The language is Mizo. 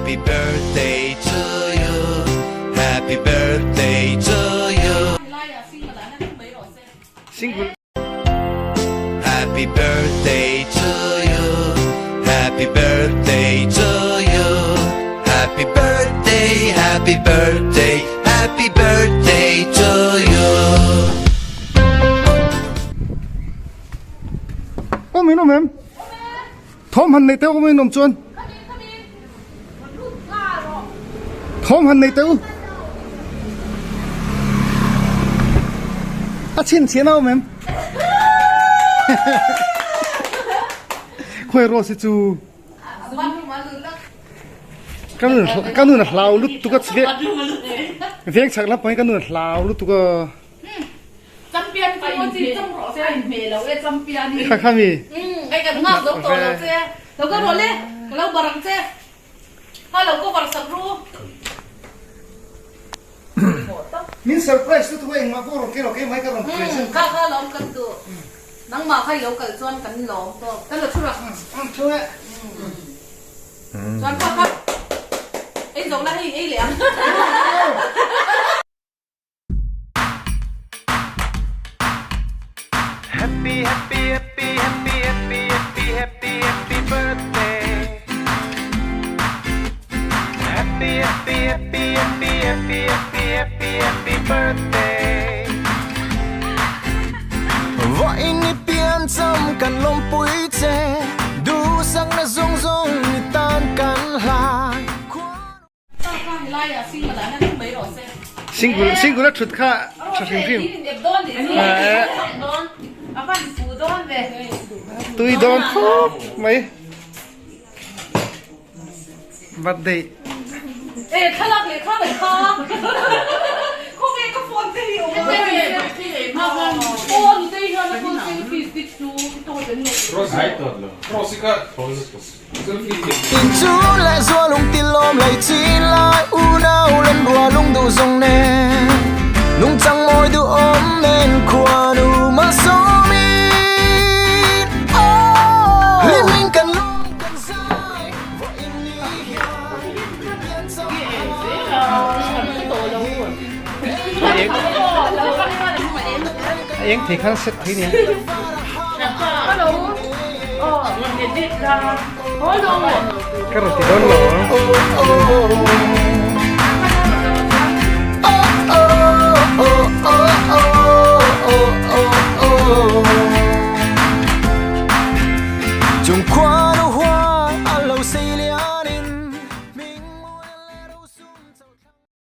Happy birthday to you Happy birthday to you Happy birthday to you Happy birthday to you Happy birthday Happy birthday Happy birthday to you Awm in awm em? Thawm han nei teuh awm in awm chuan. Thawm han nei teuh. A chhin chhian a awm em? Khawi Rose hi chu ka nun a hlau lutuk a veng chhak lam pangin ka nun a hlau lutuk a. Champion chu maw chi chawng rawh se a inhmeh lo e champion hi. Kha kha mi. Umm hei kan nghak zo tawh lo che. Lo kal rawh le ka lo bar ang che. Kha lo cover sak ru. Min surprise lutuk a engmah pawh rawn kei lo keimah hi ka rawn present. Umm kha kha lawm kan duh. Nangmah kha i lo kal chuan kan lawm tawk. Kan lo thu rak. Umm thu e. Chuan kha kha ei zawk la hei ei leh ang. Happy happy happy happy happy happy happy happy birthday Happy happy happy happy happy happy happy happy birthday Vawiin i pian cham kan lawmpui che Duhsakna zawng zawng i tan kan hlai Single single a thut kha tha hrim hrim. Tui dawn khawp mai. Birthday. Tin chu leh zua lung ti lawm lei chi lai unau len rua lung duh zawng nen nung chang mawi duh awm nen khuanu malsawmin oh hliming kan lung kan zai vawiin ni hian pian cham A eng thei khan set thei nia. Ka rawn ti dawn lo.